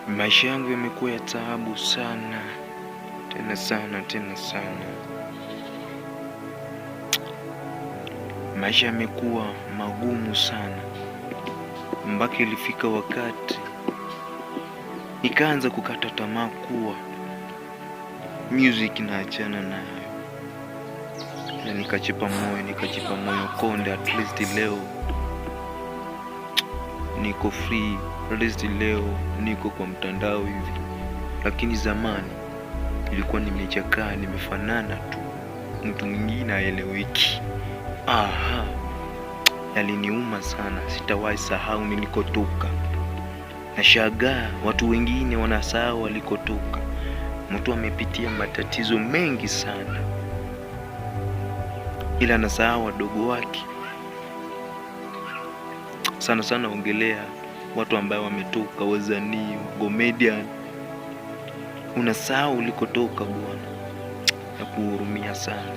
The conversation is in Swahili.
Maisha yangu yamekuwa ya taabu sana, tena sana, tena sana. Maisha yamekuwa magumu sana, mpaka ilifika wakati nikaanza kukata tamaa kuwa music naachana nayo, na nikajipa moyo, nikajipa moyo konde, at least leo niko free, at least leo niko kwa mtandao hivi. Lakini zamani ilikuwa nimechakaa, nimefanana tu, mtu mwingine haeleweki. Aha, yaliniuma sana, sitawahi sahau nilikotoka. Nashangaa watu wengine wanasahau walikotoka. Mtu amepitia matatizo mengi sana, ila anasahau wadogo wake. Sana sana ongelea watu ambao wametoka, wasanii, comedian. Unasahau ulikotoka bwana, na kuhurumia sana.